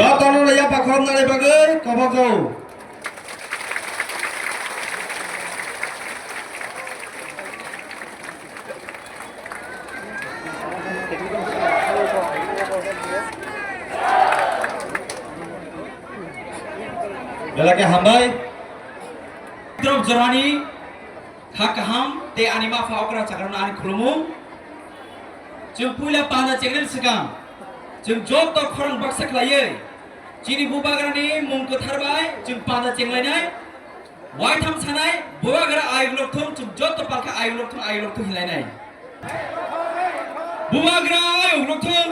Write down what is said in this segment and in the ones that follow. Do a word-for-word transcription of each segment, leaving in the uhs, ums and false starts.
Jotono yapha khoroknani bagwi kobogo. Belai khe hambai. Drop jorani kha kaham tei ani mapha okra chakrano ani khulumung. Chwng puila panda chengnani swkang chwng joto khorang baksa khlaiwi chini bubagrani mung kwthar bai chwng panda chenglainai. Waitham sanai, bubagra ayuk lokthung, chwng joto palkha ayuk lokthung, ayuk lokthung hinlainai. Bubagra ayuk lokthung,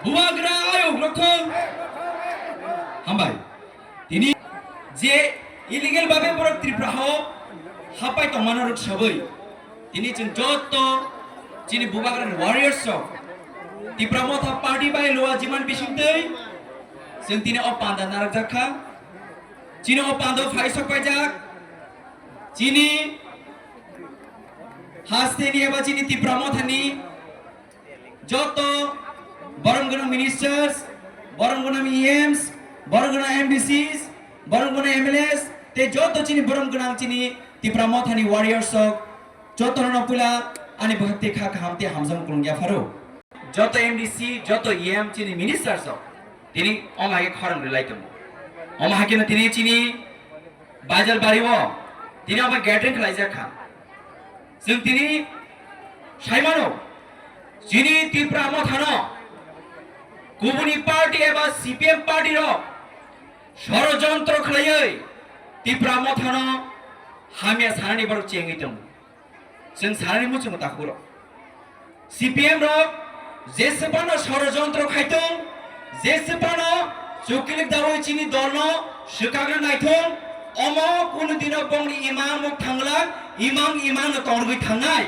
bubagra ayuk lokthung. Hambai. Tini je illegal babe borok Tripura hao hapai tongmano rok sabai. Tini chwng joto chini bubagrani warriors rok Tipra Motha party bai lua jiman bisingtwi chwng tini o panda narwkjak kha. Chini o pando phaisok paijak. Chini hasteni eba chini Tipra Mothani joto borom gwnang ministers, borom gwnang E Ms, borom gwnang M D Cs, borom gwnang M L As, tei joto chini borom gwnang chini Tipra Mothani warriors rok jotono puila ani bwkhak tei kha kaham tei hamjakmung khulum yapharo. Joto M D C, joto E M chini ministers rok tini omo hai khe khorang rwlai tongo. Omo hai kheno tini chini Baijalbari o tini omo gathering khlaijak kha. Chwng tini saimano chini Tipra Mothano kubuni party eba C P M party rok sorojontro khlaiwi Tipra Mothano hamya sanani borok chengwi tongo. Chwng sanani muchungo takhuk rok. C P M rok jeswphano sorojontro khaitong, jeswphano chuklik dawi chini dolno swkakna naithong, omo kunu dino bongni imang muk thangla, imang imangno tongwi thangnai.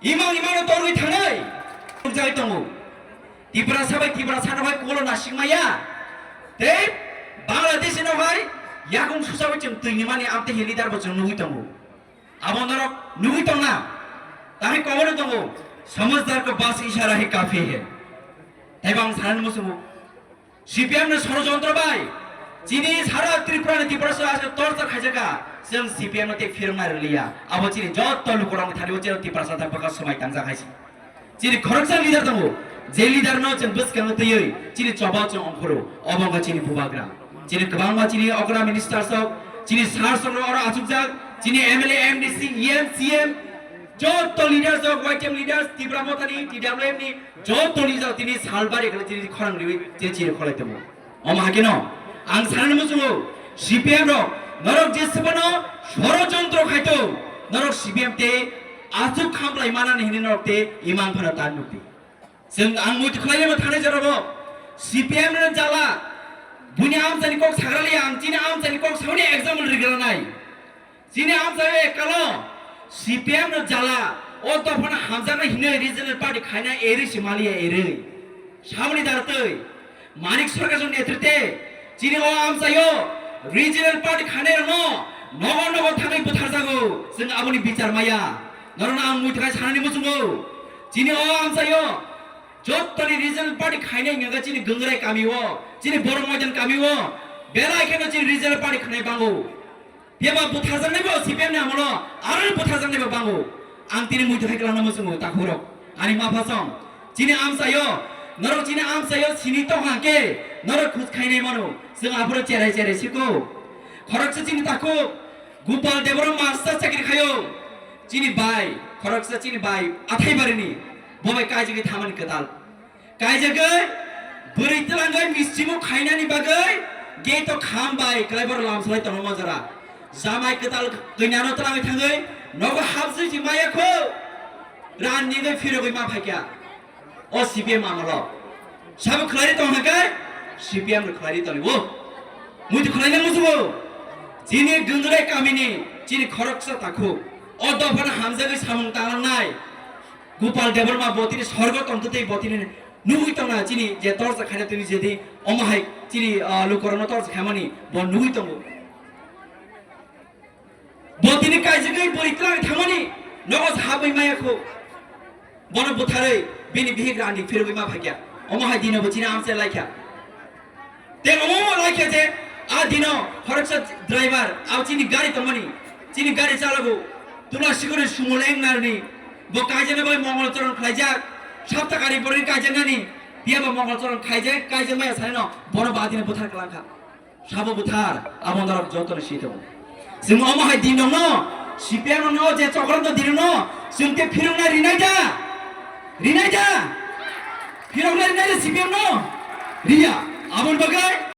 Imang imangno tongwi thangnai. Jai tongo. Tiprasa bai Tiprasano hai kolo nasikmaya. Tei Bangladesh no hai yakung susawi chwng twini mani amtwi leader bo chwng nugwi tongo. Abo norok nugwi tongna, tangwi koboro tongo, "Samajhdar ko bas ishara hi kafi hai." Taibo ang sanani muchungo, C P M ni sorojontro bai chini sara Tripura ni Tiprasa aswk torchar khaijaka, chwng C P M no tei phirwngnai rwliya. Abo chini joto lukurokni thani o chini Tiprasa thang bwkha swmai tangjak hai se. Chini khoroksa leader tongo, je leader no chwng bwskango twiwi chini choba chwng ongkhoro, obo wngkha chini bubagra. Chini kwbangma chini okra minister sok, chini sir sok oro achukjak, chini M L A, M D C, E M, C M, joto leaders rok, Y T M leaders, Tipra Mothani, T W M ni joto leader tini salbari khe chini khorang riwi chini chini kholai tongo. Omo hakhe no ang sanani muchungo, C P M rok, norok jeswbano sorojontro khaito, norok C P M tei aswk khamplai manani hinwi norok tei imang phano ta nukdi. Chwng ang muitu khlainai bo thanai jorabo C P M ni jala, buini amchaini kok sagrali ang chini amchaini kok sauni example rigranai. Chini amchaio ekkalo C P M no jala, o dophano hamjaknai hinwi regional party khaina eri se maliya eri. Samani dartwi Manik Sarkar ni netrite chini o amchaio regional party khainai rokno nogo nogo thangwi butharjago, chwng aboni bichar maya. Norokno ang muitu khai sanani muchungo, chini o amchaio jottoni regional party khainai wngkha chini Gangrai kami o, chini Borok Moidan kami o, belai kheno chini regional party khainai bango. Phiya ba butharjaknai bo C P M ni amolo, aro butharjaknai bo bango. Ang tini muitu hai kwlangna muchungo takhurok. Ani mapha song. Chini amchaio, norok chini amchaio sini tong hangke, norok khus khainai mano. Chwng aphuru cherai cherai siko. Khoroksa chini takhuk, Gopal Debbarma master chakri khaio. Chini bai, khoroksa chini bai, Athaibarini. Bo bai kaijagwi thamani kwtal. Kaijagwi bwrwi twlangwi mistimu khainani bagwi gate o kham bai kwlai borok lam salai tongo manjara. Jamai kwtal kwnano twlangwi thangwi nogo hapjwi si maya kho. Ran nigwi phirogwi ma phaikha. O C P M amolo. Sabo khwlairwi tong hwnkhe C P M no khwlairwi tongwi o. Muitu khwlaina musugo. Chini Gundrai kamini chini khoroksa takhuk. O dophano hamjagwi samung tangnai. Gopal Debbarma bo tini sorgo tongtwtwi bo tini nugwi tongna chini je torsa khaina tini jedi omo hai chini, ah, lukorokno torsa khaimani bo nugwi tongo. Bo tini kaijagwi bwrwi twlangwi thangmani nogo se habwi maya kho. Bono butharwi bini bihik randi phirogwi ma phaikya. Omo hai dino bo chini amchai laikha. Tei omo omo laikha je a dino khoroksa driver, abo chini gari tongmani, chini gari chalago, tula sikori sumo leng narni, bo kaijana bai mongol choron khlaijak, sapta kari borni kaijaknani, phiya ba mongol choron khaijak, kaijakmaya sanino, bono ba dino buthar kalangkha. Sabo buthar, abo norok joto ni sitong. Chwng omo hai din rok no, C P M rok no je chokron to din rok no, chwng te phirok na rinai da, rinai da, phirok na rinai da C P M no, riya, aboni bagwi.